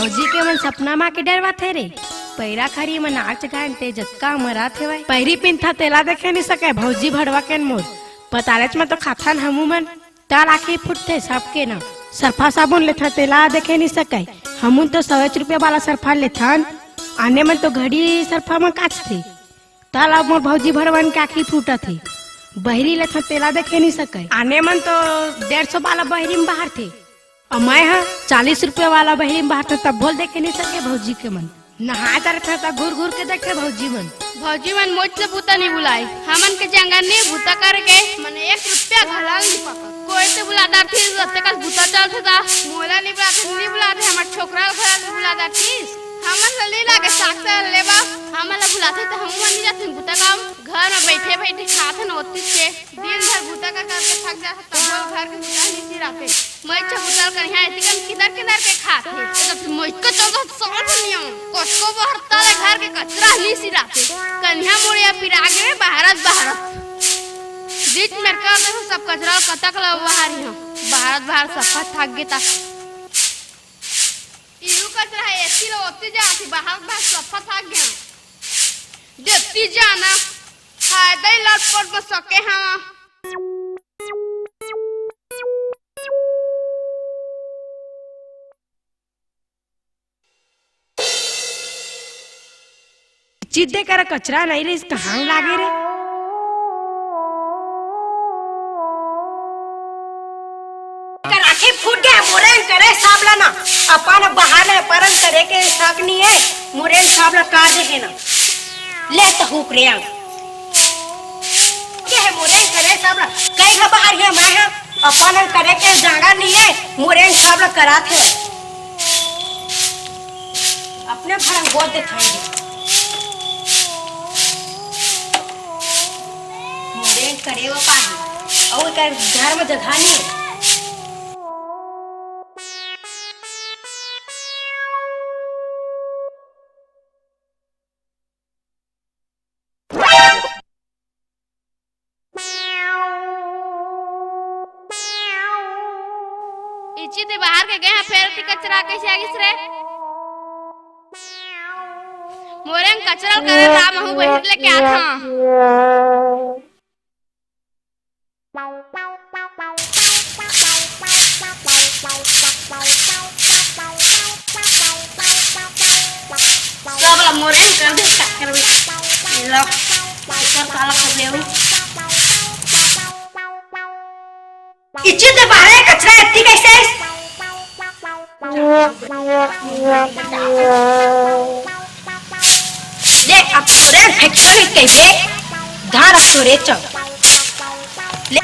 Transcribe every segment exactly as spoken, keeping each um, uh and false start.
भौजी के मन सपना मा के डरवाथे रे। पैरा खरी मन नाच गान ते जतका मरात हेवय। पैरी पिंथा तेला देखे नी सके भौजी भड़वा के मोर। पतालेच म तो खाथन हमू मन। ताल आँखी फूटथे सबके न। सरफा साबुन लेथन तेला देखे नी सके। हमू तो सौ एक रुपया वाला सरफा लेथन। आने मन तो घड़ी सरफा म काचथे। ताल अब मोर भौजी भड़वन के आँखी फूटत हे। बहरी लेथन तेला देखे नी सके। आने मन तो डेढ़ सौ वाला बहरी म बाहरथे। अउ मैं ह चालीस रुपया वाला बहरी म बाहरथन तब भोल देखे नी सके भौजी के मन। नहा डरथे त घूर घूर के देखथे भौजी मन। भौजी मन मोच ले बूता नी बुलाय। हमन के जंगल नी बूता करके। मन एक रुपया घला नी पकड़। कोई ते बुला डरथिस, अतेकस बूता चलथे त। मोला नी बुलाथे, नी बुलाथे, हमर छोकरा घला नी बुला डरथिस। हमन ल नी लागे साग त लेबा। हमन ल बुलाथे त हमू मन नी जाथन बूता काम। घर म बइठे बइठे खाथन ओतिस के। दिन भर बूता कर करके थक जाथे, तब घर के बूता नी सिराथे। मइछ बुतल करिहा एतिकन किदर किदर के खाथे। ए तो मइछ का चौदह साल बनिया। कतको बहरता ले घर के कचरा नी सिराथे। कनिहा मुड़िया पिरागे में बहरत बहरत। बीच में कर दे सब कचरा कतक ल बाहर ही। बहरत बहरत सफा थक गे ता। इहू कचरा हे, एती लो ओती जाती, बहरत बहरत सफा थक गे। जेती जाना, फायदा ही लटपट में सके हाँ। चिद्दे करा कचरा नहीं रहिस, कहाँ लागे रे? कर आँखी फूट गया, मोरेन करे साबला ना। अपन बहाने परन करे के शक नहीं है, मोरेन साबला काट दे है ना। ले तो हुक रे अंग। के है मोरेन करे साबला? कई घा बाहर है मैं है। अपन करे के जागा नहीं है, मोरेन साबला करात है। अपने भरम गोद दे खाएंगे। मोरेन करे वो पाही। और कर घर में जगह नहीं है। इची ते बाहर के गए हैं, फेर ती कचरा कैसे आ गिस रे? मोरेन कचरा करे ला महू बहिर लेके आत हाँ। सब ला मोरेन कर दे, का करबे? लो, एकर काला कर देबो। इच्ची ते बाहर कचरा एत्ती कैसे? ले, अब तोरे फैक्ट्री कैसे? धार अब तोरे चल। ले।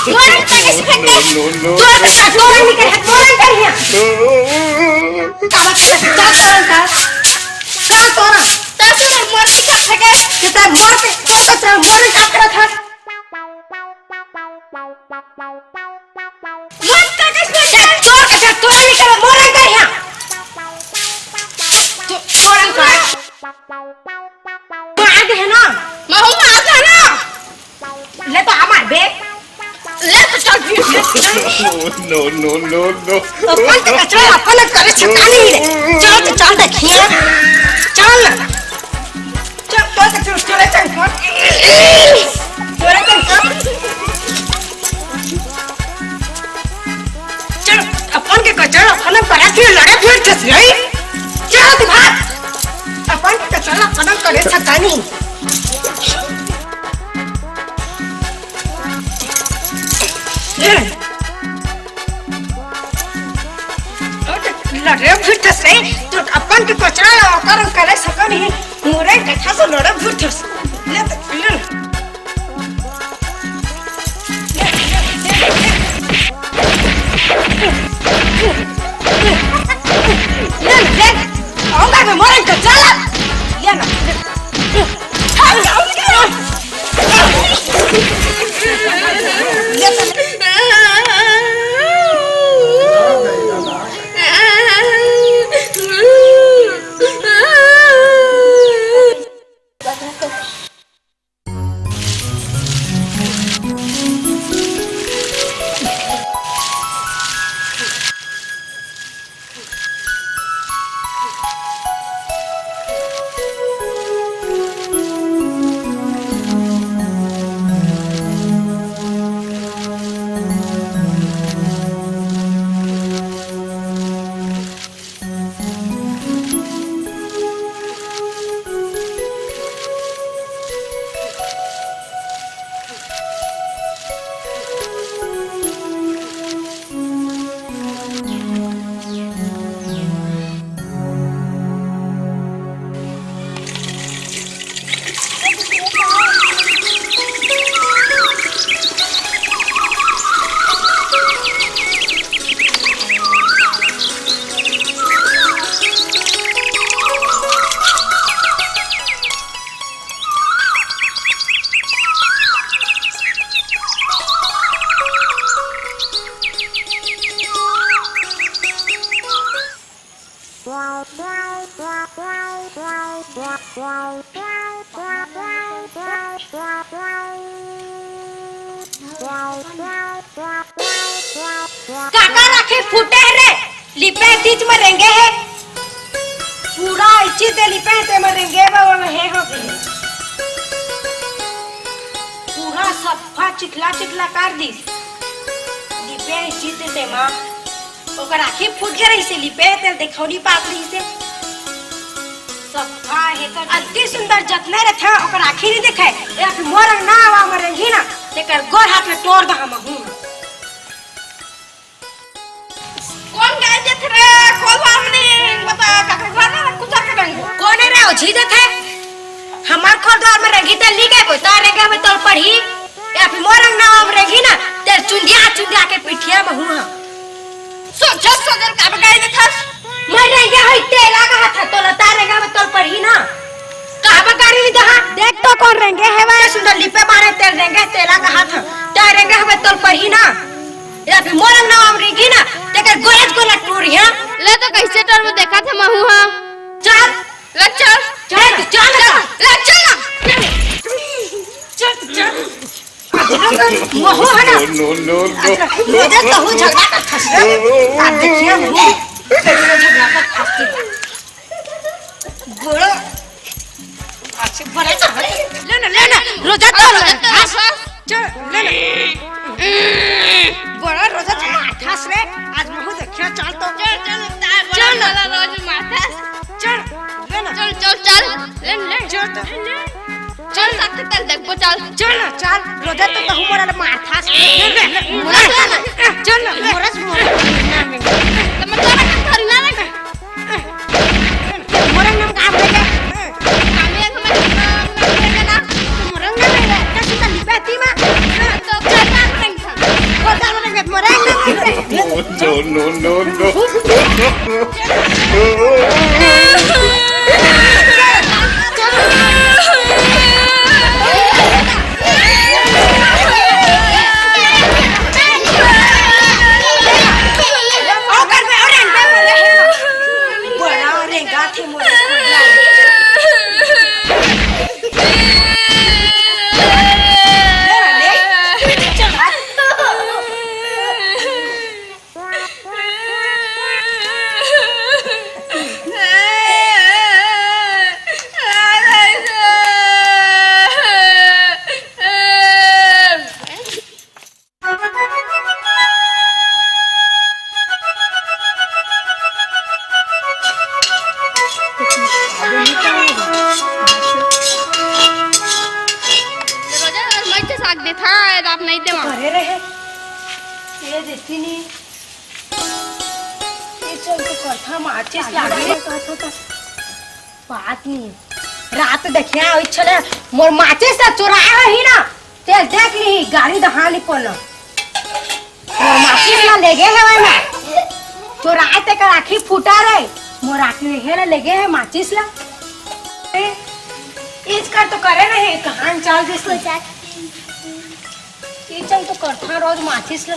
तोरे कैसे फेंके? तोरे तो तोरे नहीं करे, तोरे कर यहाँ। का बात है? का तोरे का? का तोरे? का तोरे मोर नहीं कर फेंके? कि तोरे मोर के, तोरे तो तोरे मोर नहीं कर था। मोर का कस में जा, तोर के जा, तोर नहीं कर, मोर नहीं कर यहाँ। तो, तोर नहीं कर। मार दे है ना? मैं हूँ, मार दे है ना? ले तो हमार बे। ले तो चल भी। No, no, no, no। अपन के कचरा अपन करे छकानी रे। चल तो चल देखिए। चल। चल, तोरे चल, चल, चल, चल। तोरे चल, चल। चल, अपन के कचरा अपन करे के लड़े फिर छस गई। चल, तू भाग। अपन के कचरा अपन करे छकानी। लड़े फिरथस रे, तो अपन के कचरा ला ओकर करे सकन ही, मोरे कथा से लड़े फिरथस। ले तो, ले। ले, ले। आऊंगा मैं मोरे कचरा ला। ले ना, ले। काकर आँखी फूटे हे रे? लिपे तीच में रेंगे हे। पूरा इची ते लिपे हे, ते में रेंगे बा, वो हे हो गए। पूरा सफा चिखला चिखला कर दिस। लिपे इची ते, ते मा ओकर आँखी फूट गे रहिसे, लिपे हे, ते देखौनी पाप रहिसे। सफा हे कर अति सुंदर जतने रथे, ओकर आँखी नहीं देखे। ए, अभी मोर अंगना आवा, मर रही ना, तेकर गोर हाथ में तोड़ दहा महू। कौन गाय देत रे? कौन बामनी? बता, काकर घर में कुछ कर रही हो? कौन हे रे? ओ झी देत हे। हमार घर द्वार में रेंगी ते ली गए, बता, रेंगे हमें तोल पड़ी। ए, अभी मोर अंगना आवा, मर रही ना, तेल चुंदिया, चुंदिया के पिठिया में हूँ। सोचत सोचत का बगाई देथस? मैं रेंगे हई, तेला कहा था, तोला ता रेंगे में तोल पड़ी ना। का बगारी नहीं दहा? देख तो कौन रेंगे हे वह? सुंदर लिपे मारे तेल रेंगे, तेला कहा था। ता रेंगे हमें तोल पड़ी ना। या फिर मोरंग नाम रेंगी ना, तेकर गोरज को लटूरी, हाँ? ले तो कैसे टोर में देखा था महू, हाँ? चल। ले चल। चल, चल, चल। ले चल ना। चल, चल। महू है ना? No, no, no, no। अच्छा, मुझे तो हूँ झगड़ा का फंस गया। आप देखिए, मुझे झगड़ा का फंस गया। बड़ा, अच्छा, बड़ा तो है। ले ना, ले ना, रोजा तो ले। हाँ, चल, ले ना। बड़ा रोजा तो माथा से, आज महू देखिए, चल तो। चल, चल, तार बड़ा चल ना। वाला रोज माथा। चल, ले ना। चल, चल, चल। ले, ले। चल तो। ले, ले। चल, साथ चल, देखबो, चल। चल ना, चल। रोजा तो तहु मोरा ले मार खास। ले, ले, ले, मोरा ले ना। चल ना, मोरा से मोरा। तो मैं तोरा के धरी ना रे। मोरा नाम का बोले? हमें, हमें नाम ना बोले ना। मोरा नाम है, क्या सीता लिपे ती मा? तो चल, चल, चल। मोरा नाम है। No, no, no, no। रोजा, मैं तो साग देथा, रात नहीं देवा। अरे रहे, ये देती नहीं। ये चल तो कथा माचिस लागे। बात नहीं। रात देखिया ओइ छले मोर माचिस ला चोराए होही ना, तेल देख ली, गाड़ी दहाली पड़ल। मोर माचिस ला लेगे हे वही ना। चोराए ते कर आँखी फूटा रे। मोर आँखी हे ला लेगे हे माचिस ला। ए, इच कर तो करे नहीं, कहाँ चाल दिस। इच चल तो करथा रोज माचिस ला।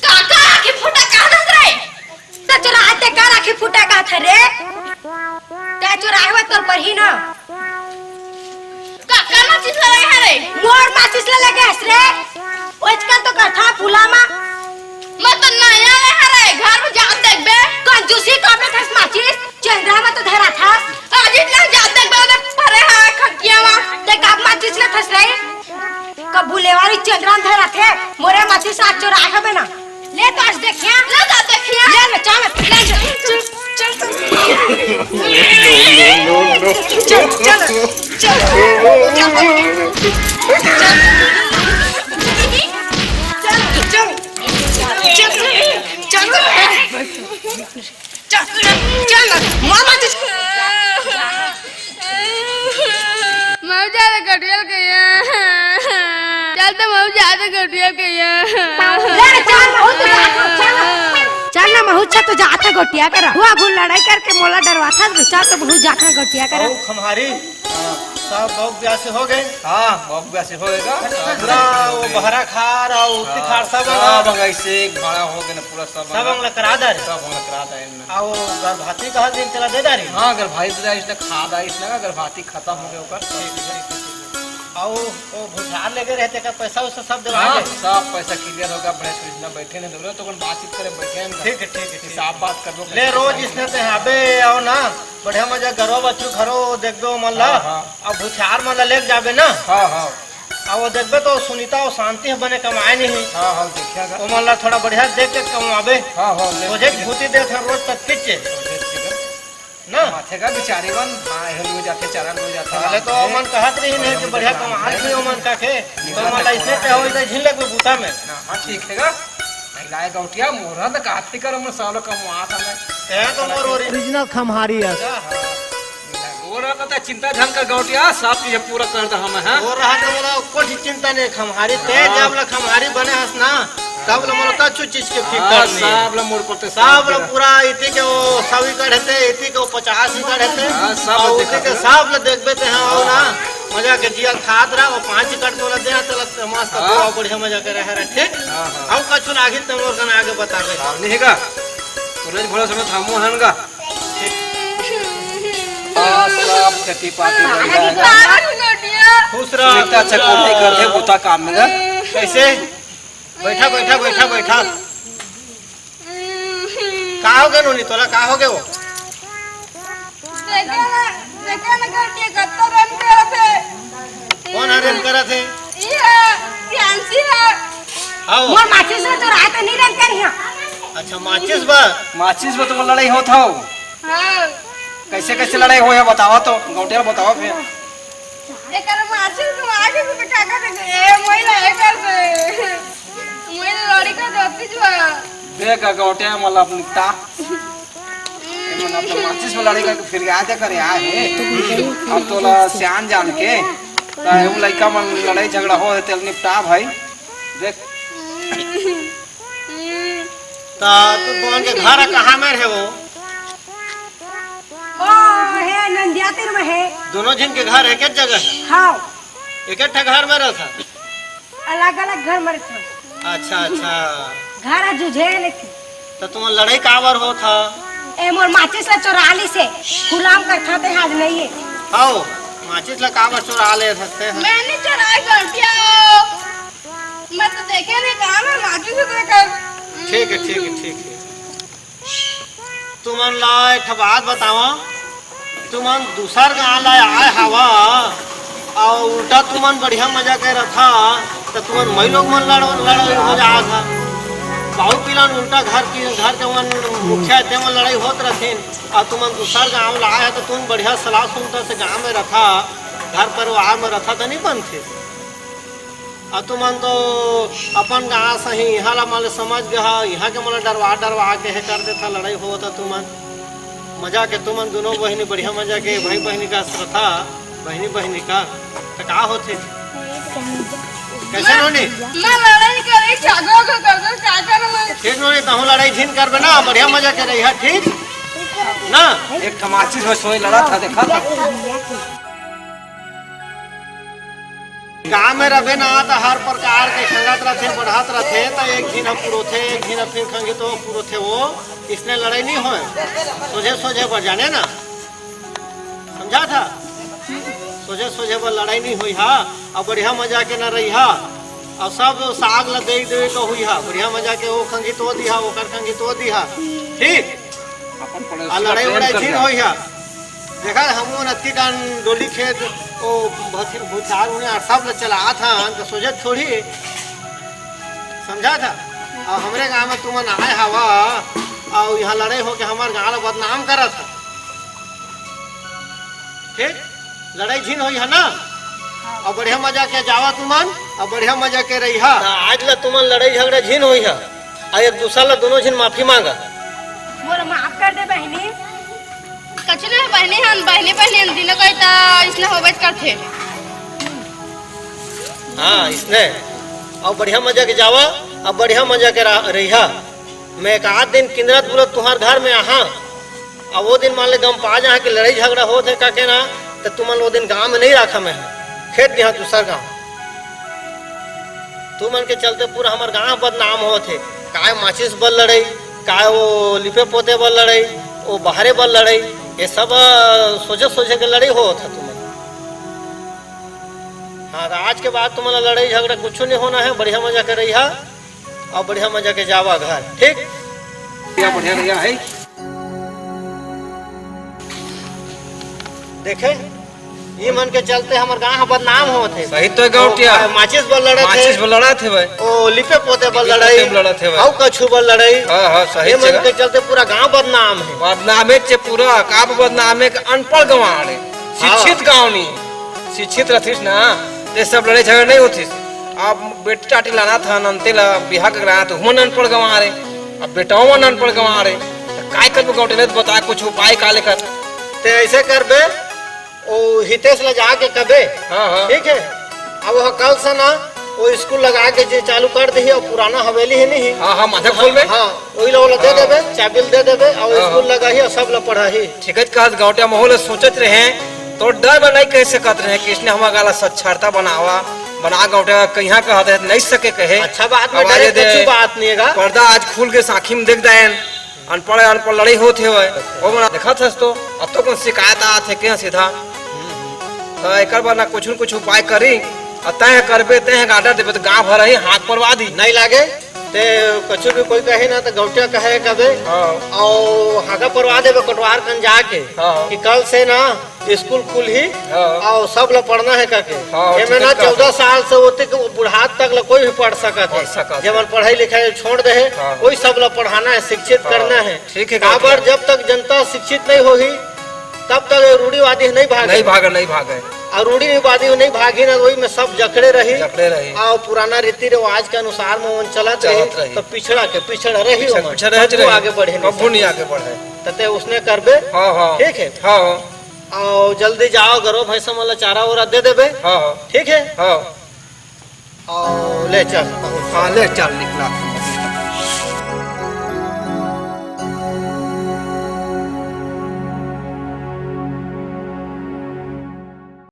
काका आँखी फूटा कहा दस रे? त चोराए ते का आँखी फूटा कहा था रे? ते चोराए हुआ तोर पर ही ना। काका माचिस ला लगे हरे? मोर माचिस ला लगे हस रे। ओजकल तो कथा फूला मा। मैं तो नया ले हरे, घर में जान देखबे। कंजूसी कर ले थस माचिस, चंद्रा में तो धरा थस। आज इतना जान देखबे, ओने परे हा खटिया मा। ते कब माचिस ले थस रे? कब भूले वाली चंद्रा में धरा थे, मोरे माचिस आज चोराए हबे ना। ले तो आज देखिया। ले तो देखिया। ले ना, चल, ले चल। चल, चल, चल। No, no, no, no। चल, चल, चल। चल, चल। चल, चल। चल, चल, चल, मामा जी। मऊ जा रे गटियल कहिया। चल तो मऊ जा रे गटियल कहिया। ले, चल, महू तो जात हो, चल। चल ना, महू, चल तो जात है गोटिया करा। हुआ घुल लड़ाई करके मोला डरवाथा, चल तो महू जात है गोटिया करा। अऊ खम्हारी, हाँ, सब बहुत ब्यासी हो गए। हाँ, बहुत ब्यासी हो गए का? पूरा वो बहरा खार और उत्ती खार सब सब अंग ऐसे एक भाड़ा हो गए ना, पूरा सब सब अंग। अंग लकड़ा दे। सब अंग लकड़ा दे इनमें। आ वो गर्भवती कहा दिन चला दे दारी? हाँ, गर्भवती दे दारी, इसने खा दारी, इसने का गर्भवती खत्म हो गया ओकर। ठीक, ठीक, ठीक, ठीक। अउ वो भुसार लेगे रहे, तेकर पैसा वैसा सब देवा हाँ, दे। सब पैसा clear होगा, बड़े सुविधा बैठे नहीं, तो अपन बातचीत करे, बैठे हैं। ठीक है, ठीक है, ठीक। हिसाब बात कर लो, ले, कैसे रोज कैसे इसने ते आबे, आओ ना, बढ़िया मजा घरो बच्चू घरो देख दो मन ला। हाँ, हाँ। अब भुसार मन ला लेके जाबे ना। हाँ, हाँ। अब वो देखबे तो सुनीता और शांति ह बने कमाए नहीं। हाँ, हाँ, देखिएगा। वो मन ला थोड़ा बढ़िया देख के कमाबे। हाँ, हाँ, ले, सोझे ठीक है। भूती देत हे रोज तक किच्चे। ठीक है। ना? माथे का बिचारी मन, हाँ, एहू लो जाथे, चारा लो जाथे, पहले तो मन कहत रही नहीं कि बढ़िया कमात नहीं हो मन का के, तो मन ला इसे कहो, इधर झिन लगबे बूता में। ना, हाँ, ठीक है गा। नहीं लाए गौटिया, मोरा तो काफी कर, मोर सालो कमवा था मैं। ते तो मोर ओरी-, original खम्हारी है। हाँ। मोरा का तो चिंता झन कर गौटिया, सब चीज पूरा कर दे हम, हाँ। मोर रहा तो मोला कोई चिंता नहीं, खम्हारी ते हाँ। जब ले खम्हारी बने हस ना, तब ले मोला कछु चीज के फिकर हाँ, नहीं। सब ले मोर पर ते सब ले पूरा इति के वो सौ एकड़ हेते, इति के वो पचास एकड़ हेते। हाँ, सब और ले उति के देखत सब ले देखबे ते हाँ, हो ना। हाँ। मजा के जिया खात रहा, वो पाँच एकड़ तोला दे, तोला मस्त हाँ। खूब बढ़िया मजा के रहे रहे, ठीक? हाँ, हाँ। और कछु लागी तो मोर कन आगे बताबे। हाँ, नहीं का? तो रोज भोला समय थामो हन का? हाँ, सब खेती पाती बढ़िया है। खुश रहा, सुनीता खुश रहा। चकोटी कर दे, बूता काम में का। कैसे? बैठा, बैठा, बैठा, बैठा। का हो गए नोनी तोला, का हो गए वो? देखे ना, देखे ना करके कत्तो रन करत हे। कौन हरे रन करत हे? ये, प्रियांशी हे। हाँ। मोर माचिस ला चोराए तो नहीं रन करिहा। अच्छा, माचिस बा? माचिस बा तो लड़ाई होत हौ। हाँ। कैसे, कैसे लड़ाई होय हे बतावा तो, गौटिया बतावा फिर। एकर माचिस तो आगे से बिठा के देखे, ए, महिला एकर से। महिला लड़ी का जाती जो है। देख, गौटिया मतलब निकटा। ए, मन अपन माचिस में लड़ाई करके फिर याद करे आए हे। अब तोला सियान जान के, तो एहू लइका मन लड़ाई झगड़ा हो, तेल निपटा भाई। देख। ता तू दोनों के घर कहाँ में रहे वो? ओ, हे नंदिया तीर में हे। दोनों झिन के घर एक एक जगह हे? हाँ। एक एक ठा घर में रहत हा? अलग-अलग घर में रहत हा। अच्छा, अच्छा। घर जुझे लेकिन। तो तुम लड़ाई काबर होत हा? ए, मोर माचिस ला चोरा ली से। गुलाम करथा ते आज नहीं है। आओ, माचिस ला काबर चोरा ले सकते हैं? मैं नहीं चोराए गलतिया। मैं तो देखे नहीं कहाँ में माचिस देखा। ठीक है, ठीक है, ठीक है। तुमन ला एक ठो बात बतावं, तुमन दूसर गांव ला आए हवा, अउ उल्टा तुमन बढ़िया मजा के रथा, त तुमन मई लोग मन लड़-, लड़ाई हो जात हा। बाऊ पिलन उल्टा घर की, घर के मन मुखिया हे, ते मन लड़ाई होत रथिन, अउ तुमन दूसर गांव ला आए हा, त तुमन बढ़िया सलाह सुनता से गांव में रथा, घर परिवार में रथा, त नहीं बनथे। अ तुमन तो अपन गाँव सही, इहाँ ला मन ले समझ गे हा, इहाँ के मन ला डरवा डरवा के हे कर देथा, लड़ाई होवत हे तुमन। मजा के तुमन दुनों बहिनी बढ़िया मजा के भाई बहिनी का श्रद्धा, बहिनी बहिनी का, त का होथे? कैसे नोनी? मैं लड़ाई करे, झगड़ा को कर दो, क्या करूँ मैं? ठीक नोनी, तहूँ लड़ाई झिन करबे ना, बढ़िया मजा के रही है, ठीक? ना? एक ठो माचिस में सोई लड़ा था, देखा था? गाँव में रबे ना, त हर प्रकार के खंगत रथे, बढ़त रथे, त एक झिन ह पुरोथे, एक झिन ह फिर खंगित हो पुरोथे, वो इसने लड़ाई नहीं होय, सोझे सोझे बर जाने ना, समझा था? सोझे सोझे बर लड़ाई नहीं होई हा, अउ बढ़िया मजा के ना रही हा, अउ सब साग ला दे देवे का हुई हा, बढ़िया मजा के वो खंगित हो दी हा, ओकर खंगित हो दी हा, ठीक? अपन पड़ोसी आ ला लड़ाई प्रेम वड़ाई कर झिन जा। होई हा। देखा, हमू मन अतकी कान डोली खेत, ओ भथि-, भुथार उन्हें आ सब ला चलात हन, त सोझे थोड़ी समझा था। अउ हमरे गाँव में तुमन आए हवा, अउ इहाँ लड़ाई होके हमर गाँव ला बदनाम करत हा। ठीक? लड़ाई झिन होई हा ना? अउ बढ़िया मजा के जावा तुमन, अउ बढ़िया मजा के रही हा। त आज ला तुमन लड़ाई झगड़ा झिन होई हा। अउ एक दूसर ला दुनों झिन माफी मांगा। मोला माफ कर दे बहिनी। कछु नहीं बहिनी, हम बहिनी बहिनी हम दिनों कोई त इसने होबेच करथे। हाँ, इसने। अउ बढ़िया मजा के जावा, अउ बढ़िया मजा के रहा, रहिहा। मैं एक आध दिन किंदरत बुलत तुहार घर में आहा, अउ वो दिन मान ले गम पा जाहा कि लड़ाई झगड़ा होत हे का के ना, त तुमन वो दिन गाँव में नहीं राखा मैं हा। खेत गया दूसर गाँव। तुमन के चलते पूरा हमर गाँव बदनाम होत हे। काय माचिस बर लड़ाई, काय वो लिपे पोते बर लड़ाई, वो बहरे बर लड़ाई, ये सब, अ, सोझे सोझे के लड़ाई होत हे तुमन। हाँ, तो आज के बाद तुम्हारा लड़ाई झगड़ा कुछ नहीं होना है, बढ़िया मजा कर रही है और बढ़िया मजा के जावा घर, ठीक? क्या बढ़िया रहिया है। देखे, ये मन के चलते हमर गांव ह बदनाम होत हे। सही तो गौटिया। ओ, माचिस बर लड़त हे। माचिस बर लड़त हे भाई। ओ, लिपे पोते बर लिपे लड़ाई। पोते बर लड़त हे भाई। अउ कछु बर लड़ाई। हाँ, हाँ, सही ये मन जगह। के चलते पूरा गांव बदनाम हे। बदनामे चे पूरा, का बदनामे के अनपढ़ गंवार हे। हाँ। शिक्षित गांव नहीं। शिक्षित रहतिस ना, ते सब लड़ाई झगड़ा नहीं होतिस। अब बेटी टाटी लाना था, नंते ला बिहा के लाना था, हुमन अनपढ़ गंवार हे। अब बेटाओ मन अनपढ़ गंवार हे। त काय करबो गौटिया, ले तो बता कुछ उपाय का लेकर। ते ऐसे करबे, ओ हितेश ला जाके कबे, हाँ, हाँ। ठीक है? अब वह कल से ना, वो स्कूल लगा के जे चालू कर दही, और पुराना हवेली है नहीं? हाँ, हाँ, माधव खोल में। हाँ, वही लोग ला दे हाँ। देबे, चाबी ला दे देबे, और हाँ, स्कूल हाँ। लगा ही और सब ला पढ़ा ही। ठीक है, कहत गौटिया माहौल सोचत रहे, तो डर में नहीं कह सकत रहे कि इसने हमारा गाला साक्षरता बनावा, बना गौटिया कहीं कहत है, नहीं सके कहे। अच्छा बात में आवाज डरे दे। कुछ बात नहीं है गा। पर्दा आज खुल के साखी में देख देन। अनपढ़, अनपढ़ लड़ाई होत हे भाई। वो बना देखा थस तो, अब तो कौन शिकायत आत हे क्या सीधा? तो एकर बर ना कुछ न कुछ उपाय करी, और तय करबे, तय गाडर देबे, तो गांव भर ही हाथ परवा दी। नहीं लागे, ते कुछ भी कोई कहे ना, तो गौटिया कहे कबे, हाँ। और हागा परवा देबे कोटवार कन जाके, हाँ। कि कल से ना स्कूल खुलही, हाँ। और सब ला पढ़ना है करके। हाँ, एमे ठीक ना है। चौदह साल से होते कि बुढ़ात तक ला कोई भी पढ़ सकत पढ़ है। सकत है। जेमन पढ़ाई लिखाई छोड़ दे है, हाँ। कोई सब ला पढ़ाना है, शिक्षित हाँ। करना है। ठीक है, काबर गौटिया। जब तक जनता शिक्षित नहीं होही, तब तक ये रूढ़िवादी नहीं भागे। नहीं भागे, नहीं भागे। और रूढ़िवादी नहीं भागी ना, वही में सब जकड़े रही। जकड़े रही। और पुराना रीति रिवाज के अनुसार में वो चलत चलत रही, रही। तो पिछड़ा के पिछड़ा रही पिछड़ा, ओमन। पिछड़ा रह कभू रही। आगे बढ़े नहीं कभू नहीं सकते। आगे बढ़े। तते उसने करबे। हाँ, हाँ। ठीक है। हाँ, हाँ। और जल्दी जाओ, गरवा भैंसा मन ला चारा वारा दे देबे। हाँ, हाँ। ठीक है? हाँ। और ले चल। हाँ, ले चल निकला।